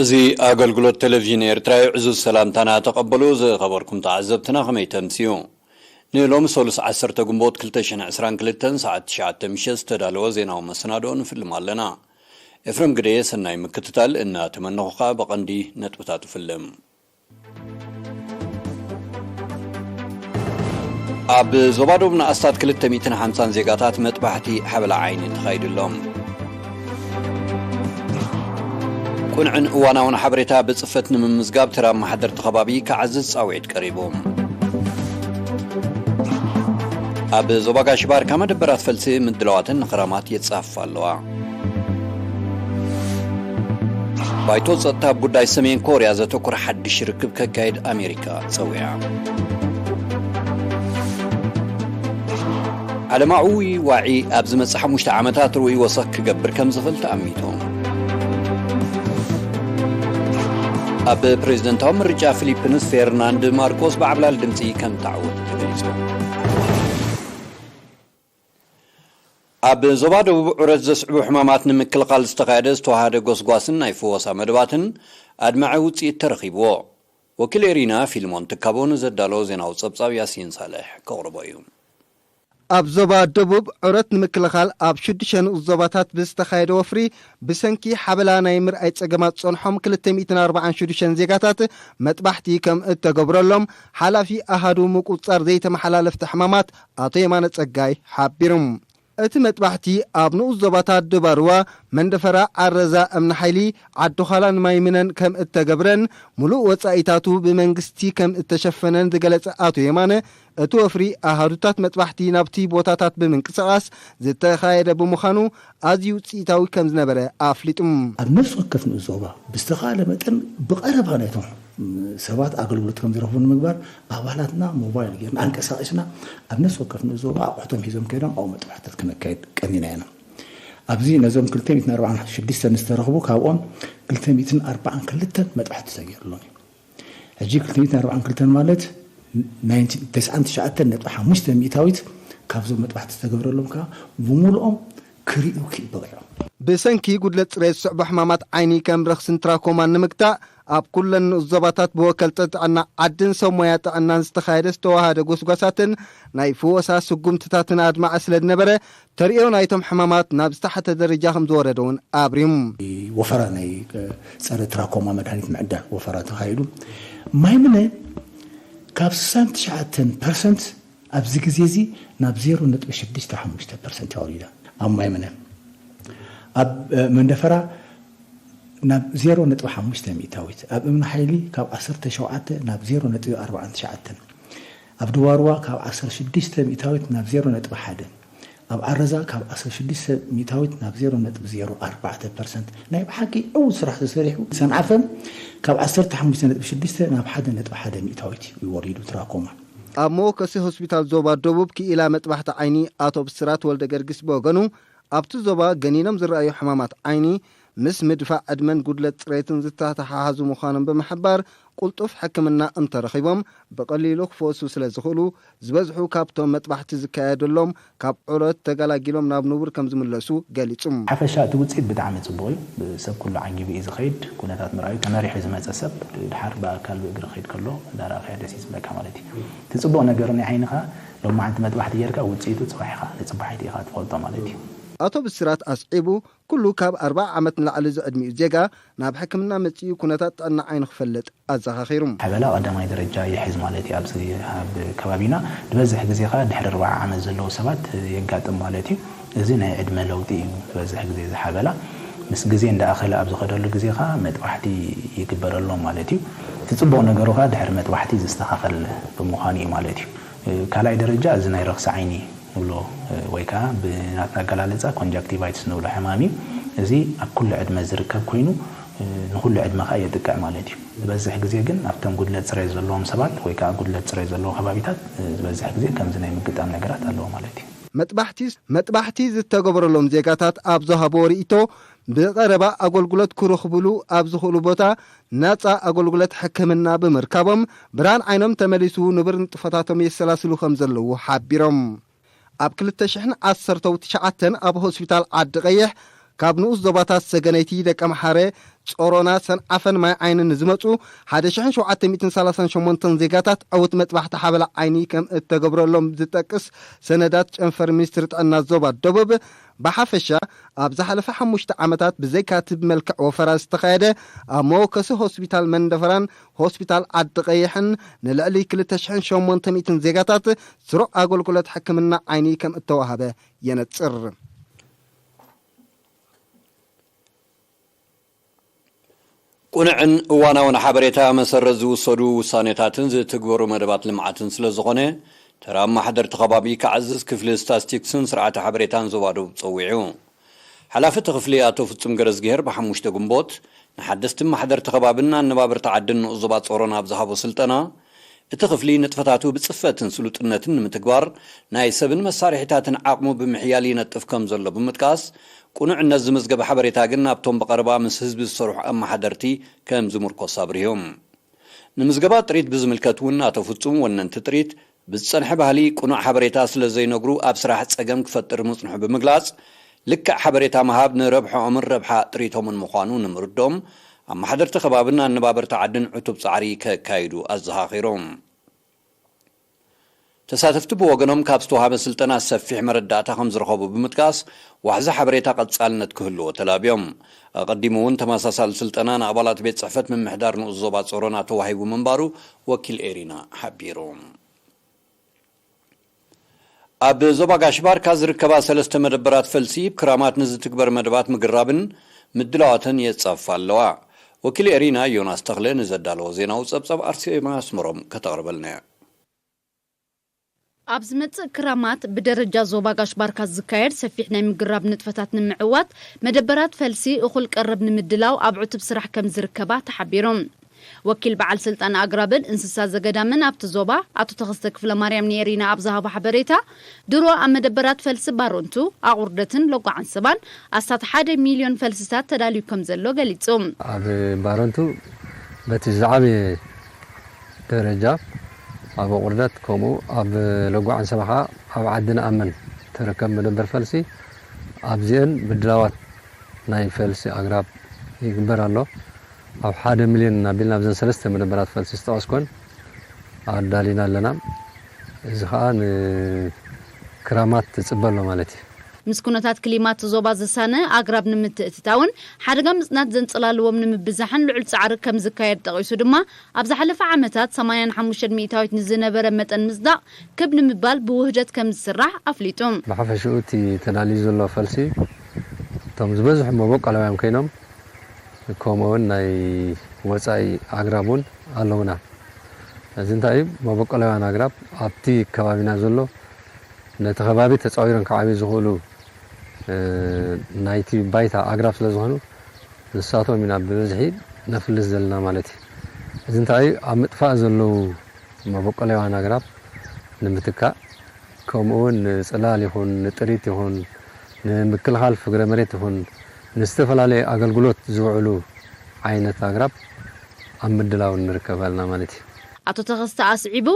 እዚ ኣገልግሎት ቴሌቪዥን ኤርትራ እዩ። ዕዙዝ ሰላምታና ተቐበሉ። ዝኸበርኩም ተዓዘብትና፣ ከመይ ተምስዩ? ንሎሚ ሰሉስ ዓሰርተ ግንቦት ክልተ ሽሕን ዕስራን ክልተን ሰዓት ትሽዓተ ምሸት ዝተዳለወ ዜናዊ መሰናድኦ ንፍልም ኣለና። ኤፍረም ግደየ ሰናይ ምክትታል እናተመነኹ ኸኣ ብቐንዲ ነጥብታቱ ፍልም። ኣብ ዞባ ደቡብ ንኣስታት ክልተ ሚእትን ሓምሳን ዜጋታት መጥባሕቲ ሓበላ ዓይኒ ተኻይዱሎም። ቁንዕን እዋናውን ሓበሬታ ብጽፈት ንምምዝጋብ ተራ ኣመሓደርቲ ከባቢ ክዓዝዝ ጻውዒት ቀሪቡ። ኣብ ዞባ ጋሽ ባርካ መደበራት ፈልሲ ምድላዋተን ንኽራማት የጻፍ ኣለዋ። ባይቶ ጸጥታ ኣብ ጉዳይ ሰሜን ኮርያ ዘተኩር ሓድሽ ርክብ ከካይድ ኣሜሪካ ጸዊዓ። ዓለማዊ ዋዒ ኣብ ዝመጽእ ሓሙሽተ ዓመታት ርኡይ ወሰኽ ክገብር ከም ዝኽእል ተኣሚቱ። ኣብ ፕሬዝደንታዊ ምርጫ ፊሊፒንስ ፌርናንድ ማርኮስ ብዓብላል ድምጺ ከም ተዓወተ ተገሊጹ። ኣብ ዞባ ደቡብ ዑረት ዘስዕቡ ሕማማት ንምክልኻል ዝተኻየደ ዝተዋሃደ ጎስጓስን ናይ ፍወሳ መደባትን ኣድማዒ ውጽኢት ተረኺብዎ። ወኪል ኤሪና ፊልሞን ትካቦ ንዘዳለዎ ዜናዊ ጸብጻብ ያሲን ሳልሕ ከቕርቦ እዩ። ኣብ ዞባ ደቡብ ዑረት ንምክልኻል ኣብ ሽዱሽተ ንኡስ ዞባታት ብዝተኻየደ ወፍሪ ብሰንኪ ሓበላ ናይ ምርኣይ ጸገማት ጸንሖም ክልተ ሚእትን ኣርባዓን ሽዱሽተን ዜጋታት መጥባሕቲ ከም እተገብረሎም ሓላፊ ኣሃዱ ምቁጽጻር ዘይተመሓላለፍቲ ሕማማት ኣቶ የማነ ጸጋይ ሓቢሩ። እቲ መጥባሕቲ ኣብ ንኡስ ዞባታት ድባርዋ፣ መንደፈራ፣ ዓረዛ፣ እምኒ ሓይሊ፣ ዓዲ ዃላን ማይምነን ከም እተገብረን፣ ምሉእ ወጻኢታቱ ብመንግስቲ ከም እተሸፈነን ዝገለጸ ኣቶ የማነ፣ እቲ ወፍሪ ኣሃዱታት መጥባሕቲ ናብቲ ቦታታት ብምንቅስቓስ ዝተኻየደ ብምዃኑ ኣዝዩ ውጽኢታዊ ከም ዝነበረ ኣፍሊጡ። ኣብ ነፍሲ ወከፍ ንኡስ ዞባ ብዝተኻእለ መጠን ብቐረባ ናይቶም ሰባት ኣገልግሎት ከም ዝረኽቡ ንምግባር ኣባላትና ሞባይል ጌርና ኣንቀሳቒስና ኣብ ነፍሲ ወከፍ ንኡስ ዞባ ኣቑሑቶም ሒዞም ከይዶም ኣብኡ መጥባሕትታት ክነካይድ ቀኒና ኢና። ኣብዚ ነዞም ክልተ ሚእትን ኣርባዓን ሽዱሽተን ዝተረኽቡ ካብኦም ክልተ ሚእትን ኣርባዓን ክልተን መጥባሕቲ ተገይሩሎም እዩ። ሕጂ ክልተ ሚእትን ኣርባዓን ክልተን ማለት ናይንቲ ተስዓን ትሽዓተን ነጥቢ ሓሙሽተ ሚእታዊት ካብዞም መጥባሕቲ ዝተገብረሎም ከዓ ብምሉኦም ክርእዩ ክኢሉ በቒዖም። ብሰንኪ ጉድለት ጽሬት ዝስዕቡ ሕማማት ዓይኒ ከም ረኽስን ትራኮማን ንምግታእ ኣብ ኩለን ንኡስ ዞባታት ብወከልቲ ጥዕና ዓድን ሰብ ሞያ ጥዕናን ዝተኻየደ ዝተዋሃደ ጎስጓሳትን ናይ ፍወሳ ስጉምትታትን ኣድማዒ ስለ ዝነበረ ተርእዮ ናይቶም ሕማማት ናብ ዝተሓተ ደረጃ ከም ዝወረደ እውን ኣብሪም። ወፈራ ናይ ጸረ ትራኮማ መድሃኒት ምዕዳል ወፈራ ተኻይዱ። ማይምነ ካብ ስሳን ትሽዓተን ፐርሰንት ኣብዚ ግዜ እዚ ናብ ዜሮ ነጥቢ ሽዱሽተ ሓሙሽተ ፐርሰንት ኣውሪዳ። ኣብ ማይምነ ኣብ መንደፈራ ናብ ዜሮ ነጥቢ ሓሙሽተ ሚእታዊት፣ ኣብ እምኒ ሓይሊ ካብ ዓሰርተ ሸውዓተ ናብ ዜሮ ነጥቢ ኣርባዓን ትሽዓተን፣ ኣብ ድዋርዋ ካብ ዓሰርተ ሽዱሽተ ሚእታዊት ናብ ዜሮ ነጥቢ ሓደ፣ ኣብ ዓረዛ ካብ ዓሰርተ ሽዱሽተ ሚእታዊት ናብ ዜሮ ነጥቢ ዜሮ ኣርባዕተ ፐርሰንት ናይ ብሓቂ ዕዉት ስራሕ ተሰሪሑ። ሰንዓፈ ካብ ዓሰርተ ሓሙሽተ ነጥቢ ሽዱሽተ ናብ ሓደ ነጥቢ ሓደ ሚእታዊት እዩ ወሪዱ ትራኮማ። ኣብ መወከሲ ሆስፒታል ዞባ ደቡብ ክኢላ መጥባሕቲ ዓይኒ ኣቶ ብስራት ወልደ ገርግስ ብወገኑ ኣብቲ ዞባ ገኒኖም ዝረኣዩ ሕማማት ዓይኒ ምስ ምድፋእ ዕድመን ጉድለት ጽሬትን ዝተተሓሓዙ ምዃኖም ብምሕባር ቁልጡፍ ሕክምና እንተረኺቦም ብቐሊሉ ክፈወሱ ስለ ዝኽእሉ ዝበዝሑ ካብቶም መጥባሕቲ ዝካየደሎም ካብ ዑረት ተገላጊሎም ናብ ንቡር ከም ዝምለሱ ገሊጹ። ሓፈሻ እቲ ውፅኢት ብጣዕሚ ፅቡቕ እዩ። ሰብ ኩሉ ዓጊቡ እዩ ዝኸይድ። ኩነታት ምርኣዩ ተመሪሑ ዝመፀ ሰብ ድሓር ብኣካል ብእግሪ ክኸይድ ከሎ እንዳረኣኻዮ ደስ እዩ ዝብለካ ማለት እዩ። እቲ ፅቡቕ ነገር ናይ ዓይንኻ ሎማዓንቲ መጥባሕቲ ጌርካ ውፅኢቱ ፅባሕ ኢኻ ንፅባሒቲ ኢኻ ትፈልጦ ማለት እዩ። ኣቶ ብስራት ኣስዒቡ ኩሉ ካብ ኣርብዓ ዓመት ንላዕሊ ዝዕድሚኡ ዜጋ ናብ ሕክምና መጺኡ ኩነታት ጥዕና ዓይኑ ክፈልጥ ኣዘኻኺሩ። ሓበላ ቀዳማይ ደረጃ ይሕዝ ማለት እዩ። ኣብዚ ኣብ ከባቢና ዝበዝሕ ግዜ ኸኣ ድሕሪ ኣርብዓ ዓመት ዘለዉ ሰባት የጋጥም ማለት እዩ። እዚ ናይ ዕድመ ለውጢ እዩ ዝበዝሕ ግዜ ዝሓበላ። ምስ ግዜ እንዳኣኸለ ኣብ ዝኸደሉ ግዜ ኸኣ መጥባሕቲ ይግበረሎም ማለት እዩ። እቲ ጽቡቕ ነገሩ ኸኣ ድሕሪ መጥባሕቲ ዝስተኻኸል ብምዃኑ እዩ ማለት እዩ። ካልኣይ ደረጃ እዚ ናይ ረኽሲ ዓይኒ ንብሎ ወይ ከዓ ብናትና ኣገላልጻ ኮንጃክቲቫይትስ ንብሎ ሕማም እዩ። እዚ ኣብ ኩሉ ዕድመ ዝርከብ ኮይኑ ንኹሉ ዕድመ ከዓ የጥቅዕ ማለት እዩ። ዝበዝሕ ግዜ ግን ኣብቶም ጉድለት ፅሬት ዘለዎም ሰባት ወይ ከዓ ጉድለት ፅሬት ዘለዎ ከባቢታት ዝበዝሕ ግዜ ከምዚ ናይ ምግጣም ነገራት ኣለዎ ማለት እዩ። መጥባሕቲ መጥባሕቲ ዝተገበረሎም ዜጋታት ኣብ ዝሃብዎ ርእይቶ ብቐረባ ኣገልግሎት ክረኽብሉ ኣብ ዝኽእሉ ቦታ ናጻ ኣገልግሎት ሕክምና ብምርካቦም ብርሃን ዓይኖም ተመሊሱ ንቡር ንጥፈታቶም የሰላስሉ ከም ዘለዉ ሓቢሮም። ኣብ ክልተ ሽሕን ዓሰርተው ትሽዓተን ኣብ ሆስፒታል ዓዲ ቀይሕ ካብ ንኡስ ዞባታት ሰገነይቲ፣ ደቀምሓረ፣ ጾሮና፣ ሰንዓፈን ማይ ዓይንን ንዝመጹ ሓደ ሽሕን ሸውዓተ ሚእትን ሰላሳን ሸሞንተን ዜጋታት ዕውት መጥባሕቲ ሓበላ ዓይኒ ከም እተገብረሎም ዝጠቅስ ሰነዳት ጨንፈር ሚኒስትሪ ጥዕና ዞባ ደቡብ፣ ብሓፈሻ ኣብ ዝሓለፈ ሓሙሽተ ዓመታት ብዘይካቲ ብመልክዕ ወፈራ ዝተኻየደ ኣብ መወከሲ ሆስፒታል መንደፈራን ሆስፒታል ዓዲ ቀይሕን ንልዕሊ ክልተ ሽሕን ሸሞንተ ሚእትን ዜጋታት ስሩዕ ኣገልግሎት ሕክምና ዓይኒ ከም እተዋህበ የነጽር። ቁኑዕን እዋናውን ሓበሬታ መሰረት ዝውሰዱ ውሳኔታትን ዝትግበሩ መደባት ልምዓትን ስለ ዝኾነ፣ ተራ ኣመሓደርቲ ከባቢ ክዓዝዝ ክፍሊ ስታስቲክስን ስርዓተ ሓበሬታን ዞባ ደቡብ ጸዊዑ። ሓላፊ እቲ ክፍሊ ኣቶ ፍጹም ገረዝግሄር ብሓሙሽተ ግንቦት ንሓደስቲ ኣመሓደርቲ ከባብን ኣነባበርቲ ዓድን ንኡስ ዞባ ጾሮና ኣብ ዝሃቦ ስልጠና፣ እቲ ክፍሊ ንጥፈታቱ ብጽፈትን ስሉጥነትን ንምትግባር ናይ ሰብን መሳርሒታትን ዓቕሙ ብምሕያል ይነጥፍ ከም ዘሎ ብምጥቃስ፣ ቅኑዕነት ዝምዝገበ ሓበሬታ ግን ናብቶም ብቐረባ ምስ ህዝቢ ዝሰርሑ ኣመሓደርቲ ከም ዝምርኮስ ኣብሪሆም። ንምዝገባ ጥሪት ብዝምልከት እውን ኣቶ ፍጹም ወነንቲ ጥሪት ብዝጸንሐ ባህሊ ቅኑዕ ሓበሬታ ስለ ዘይነግሩ ኣብ ስራሕ ጸገም ክፈጥር ምጽንሑ ብምግላጽ፣ ልክዕ ሓበሬታ ምሃብ ንረብሐኦምን ረብሓ ጥሪቶምን ምዃኑ ንምርድኦም ኣመሓደርቲ ከባብን ኣነባበርቲ ዓድን ዕቱብ ጻዕሪ ከካይዱ ኣዘኻኺሮም። ተሳተፍቲ ብወገኖም ካብ ዝተዋሃበ ስልጠና ሰፊሕ መረዳእታ ከም ዝረኸቡ ብምጥቃስ፣ ዋሕዚ ሓበሬታ ቀጻልነት ክህልዎ ተላብዮም። ኣቐዲሙ እውን ተመሳሳሊ ስልጠና ንኣባላት ቤት ጽሕፈት ምምሕዳር ንኡስ ዞባ ጾሮና ተዋሂቡ ምንባሩ ወኪል ኤሪና ሓቢሩ። ኣብ ዞባ ጋሽ ባርካ ዝርከባ ሰለስተ መደበራት ፈልሲ ብክራማት ንዝትግበር መደባት ምግራብን ምድላዋተን የጻፍፋ ኣለዋ። ወኪል ኤሪና ዮናስ ተኽለ ንዘዳለዎ ዜናዊ ጸብጻብ ኣርሴማ ኣስመሮም ከተቕርበልና እያ። ኣብ ዝመጽእ ክራማት ብደረጃ ዞባ ጋሽ ባርካ ዝካየድ ሰፊሕ ናይ ምግራብ ንጥፈታት ንምዕዋት መደበራት ፈልሲ እኹል ቀረብ ንምድላው ኣብ ዕቱብ ስራሕ ከም ዝርከባ ተሓቢሩ። ወኪል በዓል ስልጣን ኣግራብን እንስሳ ዘገዳምን ኣብቲ ዞባ ኣቶ ተኸስተ ክፍለ ማርያም ንኤሪና ኣብ ዝሃቦ ሓበሬታ፣ ድሮ ኣብ መደበራት ፈልሲ ባሮንቱ፣ ኣቑርደትን ሎጓ ዓንሰባን ኣስታት ሓደ ሚልዮን ፈልስታት ተዳልዩ ከም ዘሎ ገሊጹ። ኣብ ባረንቱ በቲ ዝዓበየ ደረጃ ኣብ ኣቑርደት፣ ከምኡ ኣብ ለጓዕ ዓንሰባ ኸዓ ኣብ ዓዲ ንኣመን ትርከብ መደበር ፈልሲ፣ ኣብዚአን ምድላዋት ናይ ፈልሲ ኣግራብ ይግበር ኣሎ። ኣብ ሓደ ሚልዮን እናቢልና ኣብዘን ሰለስተ መደበራት ፈልሲ ዝጠቐስኮን ኣዳሊና ኣለና። እዚ ኸዓ ንክራማት ትጽበ ኣሎ ማለት እዩ። ምስ ኩነታት ክሊማ እቲ ዞባ ዝሳነ ኣግራብ ንምትእትታውን ሓደጋ ምጽናት ዘንጸላልዎም ንምብዛሕን ልዑል ጻዕሪ ከም ዝካየድ ጠቒሱ ድማ፣ ኣብ ዝሓለፈ ዓመታት ሰማንያን ሓሙሽተን ሚእታዊት ንዝነበረ መጠን ምጽዳቕ ክብ ንምባል ብውህደት ከም ዝስራሕ ኣፍሊጡ። ብሓፈሽኡ እቲ ተዳልዩ ዘሎ ፈልሲ እቶም ዝበዝሑ መበቆላውያን ኮይኖም፣ ከምኡውን ናይ ወጻኢ ኣግራብ እውን ኣለውና። እዚ እንታይ እዩ? መበቆላውያን ኣግራብ ኣብቲ ከባቢና ዘሎ ነቲ ከባቢ ተጻዊሮም ክዓብዩ ዝኽእሉ፣ እ፣ ናይቲ ባይታ ኣግራብ ስለ ዝኾኑ፣ ንሳቶም ኢና ብብዝሒ ነፍልስ ዘለና ማለት እዩ። እዚ እንታይ እዩ? ኣብ ምጥፋእ ዘለዉ መበቆላውያን ኣግራብ ንምትካእ፣ ከምኡውን ንጽላል ይኹን፣ ንጥሪት ይኹን፣ ንምክልኻል ፍግረ መሬት ይኹን፣ ንዝተፈላለየ ኣገልግሎት ዝውዕሉ ዓይነት ኣግራብ ኣብ ምድላው ንርከብ ኣለና ማለት እዩ። ኣቶ ተኸስተ ኣስዒቡ፣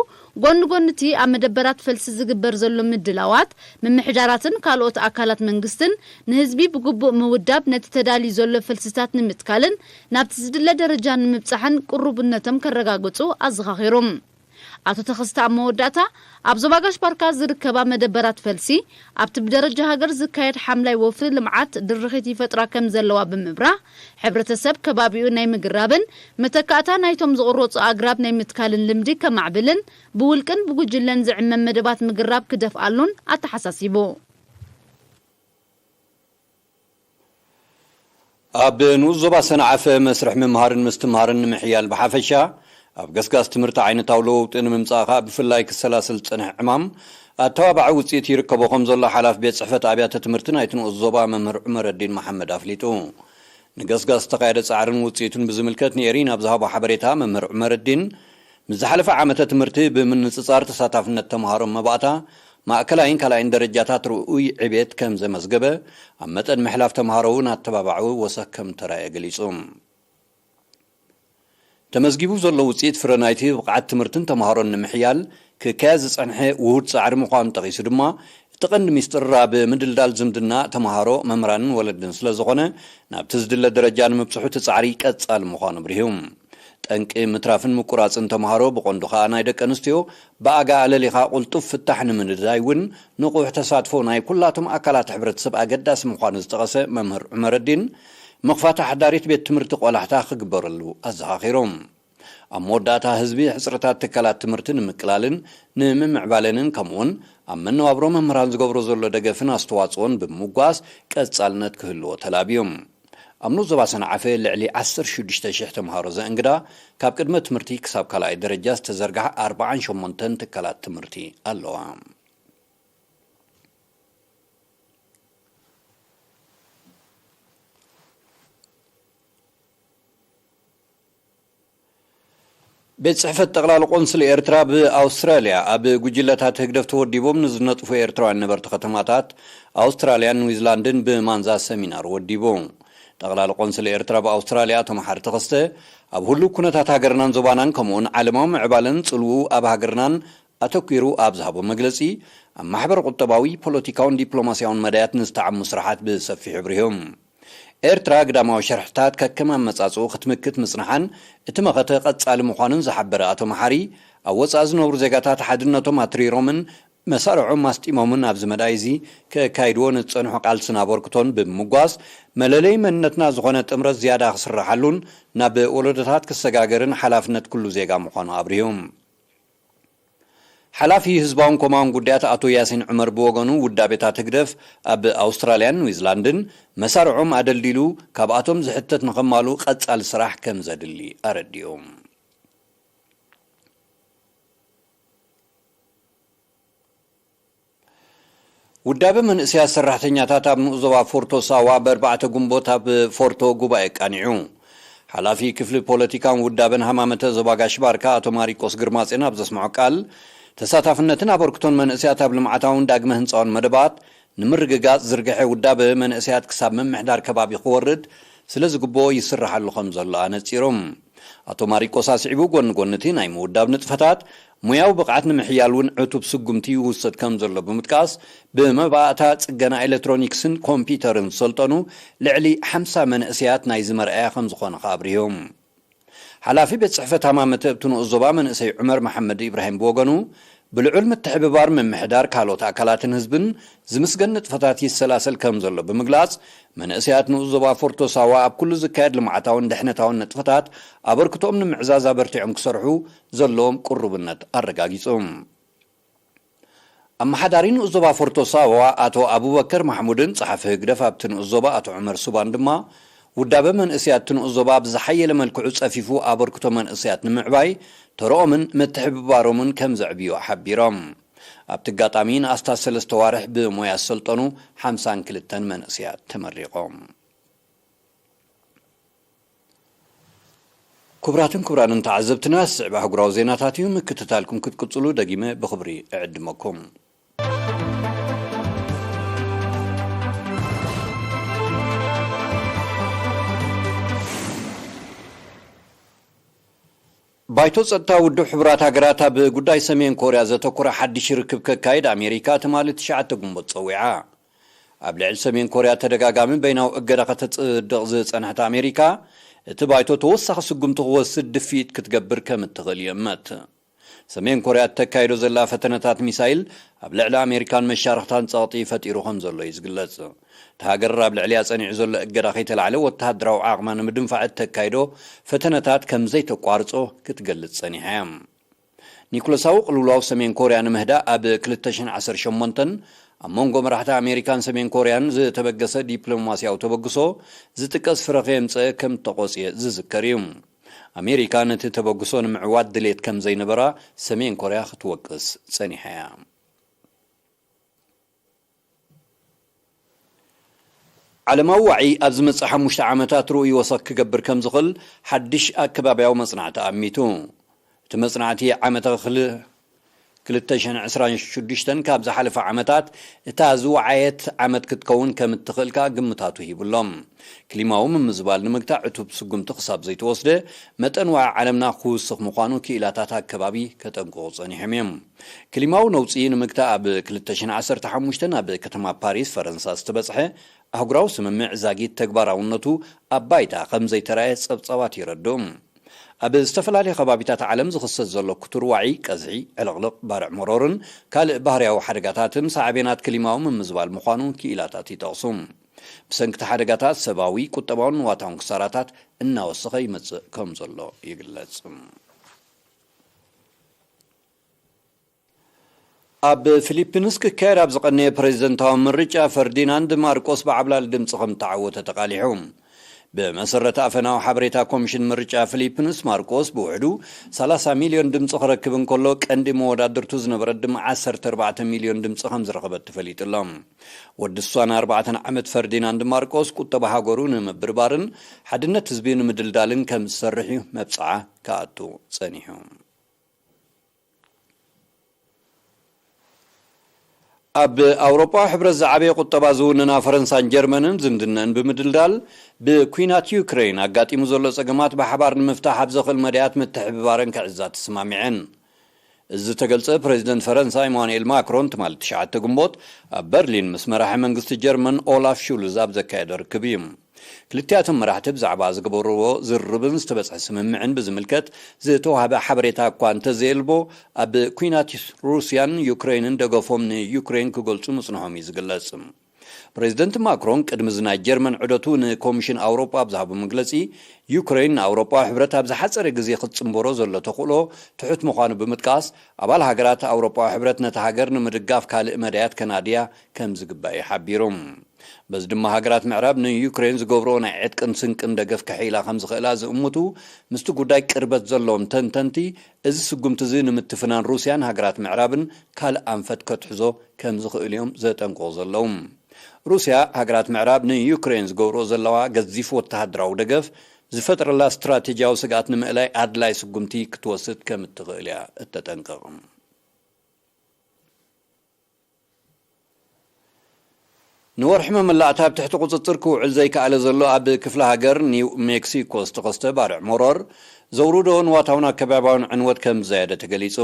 ጎኒ ጎኒ እቲ ኣብ መደበራት ፈልሲ ዝግበር ዘሎ ምድላዋት፣ ምምሕዳራትን ካልኦት ኣካላት መንግስትን ንህዝቢ ብግቡእ ምውዳብ ነቲ ተዳልዩ ዘሎ ፈልስታት ንምትካልን ናብቲ ዝድለ ደረጃ ንምብጻሕን ቅሩብነቶም ከረጋግጹ ኣዘኻኺሩ። ኣቶ ተኸስተ ኣብ መወዳእታ፣ ኣብ ዞባ ጋሽ ባርካ ዝርከባ መደበራት ፈልሲ ኣብቲ ብደረጃ ሃገር ዝካየድ ሓምላይ ወፍሪ ልምዓት ድርኺት ይፈጥራ ከም ዘለዋ ብምብራህ፣ ሕብረተሰብ ከባቢኡ ናይ ምግራብን መተካእታ ናይቶም ዝቑረጹ ኣግራብ ናይ ምትካልን ልምዲ ከማዕብልን ብውልቅን ብጉጅለን ዝዕመም መደባት ምግራብ ክደፍኣሉን ኣተሓሳሲቡ። ኣብ ንኡስ ዞባ ሰንዓፈ መስርሕ ምምሃርን ምስትምሃርን ንምሕያል ብሓፈሻ፣ ኣብ ገስጋስ ትምህርቲ ዓይነታዊ ለውጢ ንምምጻእ ከኣ ብፍላይ ክሰላሰል ዝጸንሐ ዕማም ኣተባባዒ ውጽኢት ይርከቦ ከም ዘሎ ሓላፊ ቤት ጽሕፈት ኣብያተ ትምህርቲ ናይቲ ንኡስ ዞባ መምህር ዑመረዲን መሓመድ ኣፍሊጡ። ንገስጋስ ዝተኻየደ ጻዕርን ውጽኢቱን ብዝምልከት ንኤሪና ኣብ ዝሃቦ ሓበሬታ መምህር ዑመረዲን፣ ምስ ዝሓለፈ ዓመተ ትምህርቲ ብምንጽጻር ተሳታፍነት ተምሃሮ መባእታ ማእከላይን ካልኣይን ደረጃታት ርኡይ ዕቤት ከም ዘመዝገበ፣ ኣብ መጠን ምሕላፍ ተምሃሮ እውን ኣተባባዒ ወሰኽ ከም ተራእየ ገሊጹ። ተመዝጊቡ ዘሎ ውጽኢት ፍረ ናይቲ ብቕዓት ትምህርትን ተምሃሮን ንምሕያል ክካየድ ዝጸንሐ ውሁድ ጻዕሪ ምዃኑ ጠቒሱ ድማ፣ እቲ እቲ ቀንዲ ሚስጥር ኣብ ምድልዳል ዝምድና ተምሃሮ፣ መምህራንን ወለድን ስለ ዝኾነ፣ ናብቲ ዝድለ ደረጃ ንምብጽሑ እቲ ጻዕሪ ቀጻሊ ምዃኑ ኣብሪሁ። ጠንቂ ምትራፍን ምቁራጽን ተምሃሮ፣ ብቐንዱ ከኣ ናይ ደቂ ኣንስትዮ፣ ብኣጋ ኣለሊኻ ቅልጡፍ ፍታሕ ንምንዳይ እውን ንቑሕ ተሳትፎ ናይ ኩላቶም ኣካላት ሕብረተሰብ ኣገዳሲ ምዃኑ ዝጠቐሰ መምህር ዑመረዲን፣ ምኽፋት ሓዳሪት ቤት ትምህርቲ ቆላሕታ ክግበረሉ ኣዘኻኺሮም። ኣብ መወዳእታ ህዝቢ ሕጽረታት ትካላት ትምህርቲ ንምቅላልን ንምምዕባለንን ከምኡውን ኣብ መነባብሮ መምህራን ዝገብሮ ዘሎ ደገፍን ኣስተዋጽኦን ብምምጓስ ቀጻልነት ክህልዎ ተላብዮም። ኣብ ንኡስ ዞባ ሰንዓፈ ልዕሊ ዓሰርተ ሽዱሽተ ሽሕ ተምሃሮ ዘእንግዳ ካብ ቅድመ ትምህርቲ ክሳብ ካልኣይ ደረጃ ዝተዘርግሓ ኣርብዓን ሸሞንተን ትካላት ትምህርቲ ኣለዋ። ቤት ጽሕፈት ጠቕላሊ ቆንስል ኤርትራ ብኣውስትራልያ ኣብ ጉጅለታት ህግደፍ ተወዲቦም ንዝነጥፉ ኤርትራውያን ነበርቲ ከተማታት ኣውስትራልያን ኒውዚላንድን ብማንዛ ሰሚናር ወዲቡ። ጠቕላሊ ቆንስል ኤርትራ ብኣውስትራልያ ኣቶ መሓሪ ተኸስተ ኣብ ህሉው ኩነታት ሃገርናን ዞባናን ከምኡውን ዓለማዊ ምዕባለን ጽልውኡ ኣብ ሃገርናን ኣተኲሩ ኣብ ዝሃቦ መግለጺ፣ ኣብ ማሕበረ ቁጠባዊ፣ ፖለቲካውን ዲፕሎማስያውን መዳያት ንዝተዓሙ ስራሓት ብሰፊሑ ኣብሪሁ። ኤርትራ ግዳማዊ ሸርሕታት ከከም ኣመጻጽኡ ክትምክት ምጽንሓን እቲ መኸተ ቀጻሊ ምዃኑን ዝሓበረ ኣቶ መሓሪ፣ ኣብ ወጻኢ ዝነብሩ ዜጋታት ሓድነቶም ኣትሪሮምን መሳርዖም ኣስጢሞምን ኣብዚ መዳይ እዚ ከካይድዎ ንዝጸንሑ ቃልስን ኣበርክቶን ብምምጓስ፣ መለለዪ መንነትና ዝኾነ ጥምረት ዝያዳ ክስረሓሉን ናብ ወለዶታት ክሰጋገርን ሓላፍነት ኩሉ ዜጋ ምዃኑ ኣብሪሁ። ሓላፊ ህዝባውን ኮማውን ጉዳያት ኣቶ ያሲን ዑመር ብወገኑ፣ ውዳቤታት ህግደፍ ኣብ ኣውስትራልያን ኒውዚላንድን መሳርዖም ኣደልዲሉ ካብኣቶም ዝሕተት ንኸማሉ ቀጻሊ ስራሕ ከም ዘድሊ ኣረዲኡ። ውዳበ መንእሰያት ሰራሕተኛታት ኣብ ንኡስ ዞባ ፎርቶ ሳዋ ብኣርባዕተ ግንቦት ኣብ ፎርቶ ጉባኤ ኣቃኒዑ። ሓላፊ ክፍሊ ፖለቲካን ውዳበን ሃማመተ ዞባ ጋሽ ባርካ ኣቶ ማሪቆስ ግርማጼን ኣብ ዘስምዖ ቃል፣ ተሳታፍነትን ኣበርክቶን መንእሰያት ኣብ ልምዓታውን ዳግመ ህንጻውን መደባት ንምርግጋጽ ዝርግሐ ውዳበ መንእሰያት ክሳብ ምምሕዳር ከባቢ ክወርድ ስለ ዝግብኦ ይስርሓሉ ከም ዘሎ ኣነጺሮም። ኣቶ ማሪቆስ ኣስዒቡ፣ ጎኒ ጎኒ እቲ ናይ ምውዳብ ንጥፈታት፣ ሞያዊ ብቕዓት ንምሕያል እውን ዕቱብ ስጉምቲ ይውሰድ ከም ዘሎ ብምጥቃስ፣ ብመባእታ ጽገና ኤሌክትሮኒክስን ኮምፒተርን ዝሰልጠኑ ልዕሊ ሓምሳ መንእሰያት ናይዚ መርኣያ ከም ዝኾነ ከኣ ኣብሪሆም። ሓላፊ ቤት ጽሕፈት ሃማመተ ኣብቲ ንኡስ ዞባ መንእሰይ ዑመር መሓመድ ኢብራሂም ብወገኑ፣ ብልዑል ምትሕብባር ምምሕዳር ካልኦት ኣካላትን ህዝብን ዝምስገን ንጥፈታት ይሰላሰል ከም ዘሎ ብምግላጽ፣ መንእሰያት ንኡስ ዞባ ፎርቶ ሳዋ ኣብ ኩሉ ዝካየድ ልምዓታውን ድሕነታውን ንጥፈታት ኣበርክቶኦም ንምዕዛዝ ኣበርቲዖም ክሰርሑ ዘለዎም ቅሩብነት ኣረጋጊጹ። ኣመሓዳሪ ንኡስ ዞባ ፎርቶ ሳዋ ኣቶ ኣቡበከር ማሕሙድን ጸሓፊ ህግደፍ ኣብቲ ንኡስ ዞባ ኣቶ ዑመር ሱባን ድማ፣ ውዳበ መንእሰያት እቲ ንኡስ ዞባ ብዝሓየለ መልክዑ ጸፊፉ ኣበርክቶ መንእሰያት ንምዕባይ ተረኦምን ምትሕብባሮምን ከም ዘዕብዩ ሓቢሮም። ኣብቲ ኣጋጣሚ ንኣስታት ሰለስተ ዋርሕ ብሞያ ዝሰልጠኑ ሓምሳን ክልተን መንእሰያት ተመሪቖም። ክቡራትን ክቡራንን ተዓዘብትና፣ ዝስዕብ ኣህጉራዊ ዜናታት እዩ። ምክትታልኩም ክትቅጽሉ ደጊመ ብኽብሪ እዕድመኩም። ባይቶ ጸጥታ ውድብ ሕቡራት ሃገራት ኣብ ጉዳይ ሰሜን ኮርያ ዘተኮረ ሓድሽ ርክብ ከካይድ ኣሜሪካ ትማሊ ትሽዓተ ግንቦት ጸዊዓ። ኣብ ልዕሊ ሰሜን ኮርያ ተደጋጋሚ በይናዊ እገዳ ከተጽድቕ ዝጸንሐት ኣሜሪካ፣ እቲ ባይቶ ተወሳኺ ስጉምቲ ክወስድ ድፍኢት ክትገብር ከም እትኽእል ይእመት። ሰሜን ኮርያ እተካይዶ ዘላ ፈተነታት ሚሳይል ኣብ ልዕሊ ኣሜሪካን መሻርኽታን ጸቕጢ ፈጢሩ ከም ዘሎ እዩ ዝግለጽ። እታ ሃገር ኣብ ልዕሊኣ ጸኒዑ ዘሎ እገዳ ከይተላዕለ ወተሃደራዊ ዓቕማ ንምድንፋዕ እተካይዶ ፈተነታት ከም ዘይተቋርጾ ክትገልጽ ጸኒሓ እያ። ኒኩለሳዊ ቅልውላው ሰሜን ኮርያ ንምህዳእ ኣብ ክልተ ሽሕን ዓሰርተ ሸሞንተን ኣብ መንጎ መራሕቲ ኣሜሪካን ሰሜን ኮርያን ዝተበገሰ ዲፕሎማስያዊ ተበግሶ ዝጥቀስ ፍረ ከየምጸአ ከም እተቖጽየ ዝዝከር እዩ። ኣሜሪካ ነቲ ተበግሶ ንምዕዋት ድሌት ከም ዘይነበራ ሰሜን ኮርያ ክትወቅስ ጸኒሓ እያ። ዓለማዊ ዋዒ ኣብ ዝመጽእ ሓሙሽተ ዓመታት ርኡይ ወሰኽ ክገብር ከም ዝኽእል ሓድሽ ኣከባብያዊ መጽናዕቲ ኣሚቱ። እቲ መጽናዕቲ ዓመተ ክል-፣ ክልተ ሽሕን ዕስራን ሽዱሽተን ካብ ዝሓለፈ ዓመታት እታ ዝወዓየት ዓመት ክትከውን ከም እትኽእል ከኣ ግምታቱ ሂቡ ኣሎ። ክሊማዊ ምምዝባል ንምግታእ ዕቱብ ስጉምቲ ክሳብ ዘይተወስደ፣ መጠን ዋዒ ዓለምና ክውስኽ ምዃኑ ክኢላታት ኣከባቢ ከጠንቅቑ ጸኒሖም እዮም። ክሊማዊ ነውጺ ንምግታእ ኣብ ክልተ ሽሕን ዓሰርተ ሓሙሽተን ኣብ ከተማ ፓሪስ ፈረንሳ ዝተበጽሐ ኣህጉራዊ ስምምዕ ዛጊት ተግባራውነቱ ኣብ ባይታ ከም ዘይተራእየ ጸብጻባት የረድኡ። ኣብ ዝተፈላለየ ከባቢታት ዓለም ዝኽሰት ዘሎ ክቱር ዋዒ፣ ቀዝሒ፣ ዕልቕልቕ፣ ባርዕ መሮርን ካልእ ባህርያዊ ሓደጋታትን ሳዕቤናት ክሊማዊ ምምዝባል ምዃኑ ክኢላታት ይጠቕሱ። ብሰንኪ እቲ ሓደጋታት ሰብኣዊ፣ ቁጠባውን ንዋታውን ክሳራታት እናወሰኸ ይመጽእ ከም ዘሎ ይግለጽ። ኣብ ፊሊፒንስ ክካየድ ኣብ ዝቐነየ ፕሬዝደንታዊ ምርጫ ፈርዲናንድ ማርቆስ ብዓብላል ድምፂ ከም እተዓወተ ተቓሊሑ። ብመሰረት ኣፈናዊ ሓበሬታ ኮሚሽን ምርጫ ፊሊፒንስ ማርቆስ ብውሕዱ ሰላሳ ሚልዮን ድምፂ ክረክብ እንከሎ ቀንዲ መወዳድርቱ ዝነበረት ድማ ዓሰርተ ኣርባዕተ ሚልዮን ድምፂ ከም ዝረኸበት ተፈሊጡ ኣሎ። ወዲ ስሳን ኣርባዕተን ዓመት ፈርዲናንድ ማርቆስ ቁጠባ ሃገሩ ንምብርባርን ሓድነት ህዝቢ ንምድልዳልን ከም ዝሰርሕ እዩ መብፅዓ ክኣቱ ጸኒሑ። ኣብ ኣውሮጳዊ ሕብረት ዝዓበየ ቁጠባ ዝውንና ፈረንሳን ጀርመንን ዝምድነን ብምድልዳል ብኲናት ዩክሬን ኣጋጢሙ ዘሎ ጸገማት ብሓባር ንምፍታሕ ኣብ ዘኽእል መዳያት ምትሕብባረን ክዕዛ ተሰማሚዐን። እዚ ዝተገልጸ ፕሬዚደንት ፈረንሳ ኢማኑኤል ማክሮን ትማሊ ትሽዓተ ግንቦት ኣብ በርሊን ምስ መራሒ መንግስቲ ጀርመን ኦላፍ ሹልዝ ኣብ ዘካየዶ ርክብ እዩ። ክልቲኣቶም መራሕቲ ብዛዕባ ዝገበርዎ ዝርርብን ዝተበጽሐ ስምምዕን ብዝምልከት ዝተዋህበ ሓበሬታ እኳ እንተዘየልቦ፣ ኣብ ኲናት ሩስያን ዩክሬንን ደገፎም ንዩክሬን ክገልጹ ምጽንሖም እዩ ዝግለጽ። ፕሬዚደንት ማክሮን ቅድሚ እዚ ናይ ጀርመን ዑደቱ ንኮሚሽን ኣውሮጳ ኣብ ዝሃቦ መግለጺ፣ ዩክሬን ንኣውሮጳዊ ሕብረት ኣብ ዝሓጸረ ግዜ ክትጽንበሮ ዘሎ ተኽእሎ ትሑት ምዃኑ ብምጥቃስ፣ ኣባል ሃገራት ኣውሮጳዊ ሕብረት ነታ ሃገር ንምድጋፍ ካልእ መዳያት ከናድያ ከም ዝግባእ እዩ ሓቢሩ። በዚ ድማ ሃገራት ምዕራብ ንዩክሬን ዝገብርኦ ናይ ዕጥቅን ስንቅን ደገፍ ከሕይላ ከም ዝኽእላ ዝእምቱ ምስቲ ጉዳይ ቅርበት ዘለዎም ተንተንቲ፣ እዚ ስጉምቲ እዚ ንምትፍናን ሩስያን ሃገራት ምዕራብን ካልእ ኣንፈት ከትሕዞ ከም ዝኽእል እዮም ዘጠንቅቑ ዘለዉ። ሩስያ ሃገራት ምዕራብ ንዩክሬን ዝገብርኦ ዘለዋ ገዚፍ ወተሃደራዊ ደገፍ ዝፈጥረላ ስትራቴጂያዊ ስግኣት ንምእላይ ኣድላይ ስጉምቲ ክትወስድ ከም እትኽእል እያ እተጠንቅቕ። ንወርሒ መመላእታ ኣብ ትሕቲ ቁጽጽር ክውዕል ዘይከኣለ ዘሎ ኣብ ክፍለ ሃገር ኒው ሜክሲኮ ዝተኸስተ ባርዕ መሮር ዘውርዶ ንዋታውን ኣከባቢያውን ዕንወት ከም ዝዘየደ ተገሊጹ።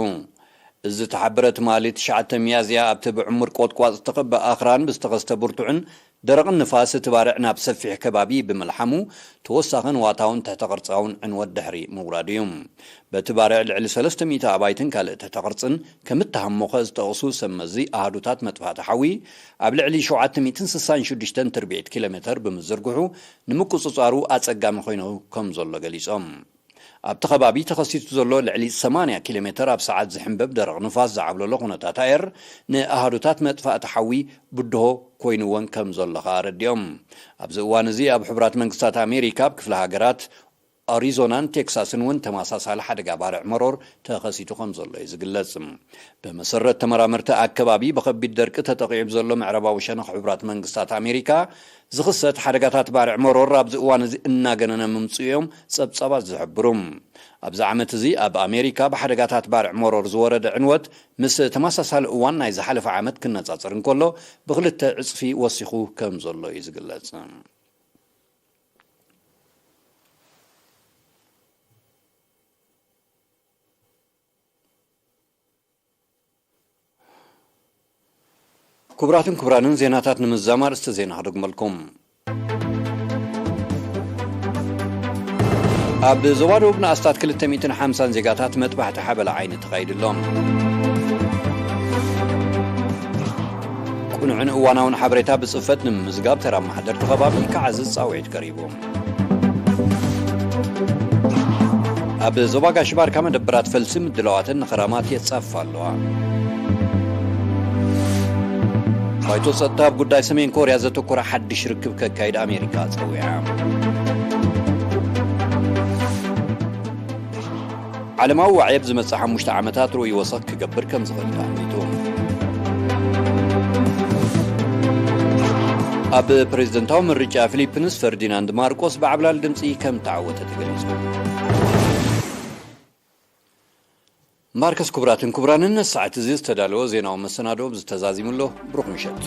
እዚ ዝተሓበረ ትማሊ ትሽዓተ ሚያዝያ ኣብቲ ብዕሙር ቆጥቋጥ ዝተኸበ ኣኽራን ብዝተኸስተ ብርቱዕን ደረቕን ንፋስ እቲ ባርዕ ናብ ሰፊሕ ከባቢ ብምልሓሙ ተወሳኺ ንዋታውን ትሕተ ቅርጻውን ዕንወት ድሕሪ ምውራዱ እዩ። በቲ ባርዕ ልዕሊ ሰለስተ ሚእቲ ኣባይትን ካልእ ትሕተ ቅርጽን ከም እተሃሞኸ ዝጠቕሱ ሰብ መዚ ኣሃዱታት መጥፋእቲ ሓዊ ኣብ ልዕሊ ሸውዓተ ሚእትን ስሳን ሽዱሽተን ትርብዒት ኪሎ ሜተር ብምዝርግሑ ንምቁጽጻሩ ኣጸጋሚ ኮይኑ ከም ዘሎ ገሊጾም። ኣብቲ ከባቢ ተኸሲቱ ዘሎ ልዕሊ ሰማንያ ኪሎ ሜተር ኣብ ሰዓት ዝሕንበብ ደረቕ ንፋስ ዝዓብለሎ ኩነታት ኣየር ንኣሃዱታት መጥፋእቲ ሓዊ ብድሆ ኮይንወን ከም ዘሎ ከኣ ኣረዲኦም። ኣብዚ እዋን እዚ ኣብ ሕቡራት መንግስታት ኣሜሪካ ኣብ ክፍለ ሃገራት ኣሪዞናን ቴክሳስን እውን ተመሳሳሊ ሓደጋ ባርዕ መሮር ተኸሲቱ ከም ዘሎ እዩ ዝግለጽ። ብመሰረት ተመራመርቲ ኣከባቢ ብኸቢድ ደርቂ ተጠቒዑ ብዘሎ ምዕራባዊ ሸነኽ ሕቡራት መንግስታት ኣሜሪካ ዝኽሰት ሓደጋታት ባርዕ መሮር ኣብዚ እዋን እዚ እናገነነ ምምጽኡ እዮም ጸብጻባት ዝሕብሩ። ኣብዚ ዓመት እዚ ኣብ ኣሜሪካ ብሓደጋታት ባርዕ መሮር ዝወረደ ዕንወት ምስ ተመሳሳሊ እዋን ናይ ዝሓለፈ ዓመት ክነጻጸር እንከሎ ብክልተ ዕጽፊ ወሲኹ ከም ዘሎ እዩ ዝግለጽ። ክቡራትን ክቡራንን ዜናታት ንምዝዛም ኣርእስቲ ዜና ክደግመልኩም። ኣብ ዞባ ደቡብ ንኣስታት ክልተ ሚእትን ሓምሳን ዜጋታት መጥባሕቲ ሓበላ ዓይኒ ተኻይድሎም። ቅኑዕን እዋናውን ሓበሬታ ብጽፈት ንምምዝጋብ ተራ ኣመሓደርቲ ከባቢ ክዓዝዝ ጻውዒት ቀሪቡ። ኣብ ዞባ ጋሽ ባርካ መደበራት ፈልሲ ምድላዋተን ንኸራማት የጻፍፋ ኣለዋ። ባይቶ ጸጥታ ኣብ ጉዳይ ሰሜን ኮርያ ዘተኮረ ሓድሽ ርክብ ከካይድ ኣሜሪካ ጸዊዓ። ዓለማዊ ዋዒ ኣብ ዝመጽእ ሓሙሽተ ዓመታት ርኡይ ወሰኽ ክገብር ከም ዝኽእል ተኣሚቱ። ኣብ ፕሬዝደንታዊ ምርጫ ፊሊፒንስ ፈርዲናንድ ማርቆስ ብዓብላል ድምጺ ከም ተዓወተ ተገሊጹ። ማርከስ፣ ክቡራትን ክቡራንን፣ ሰዓት እዚ ዝተዳለወ ዜናዊ መሰናዶ ብዝተዛዚሙ ኣሎ። ብሩኽ ምሸት።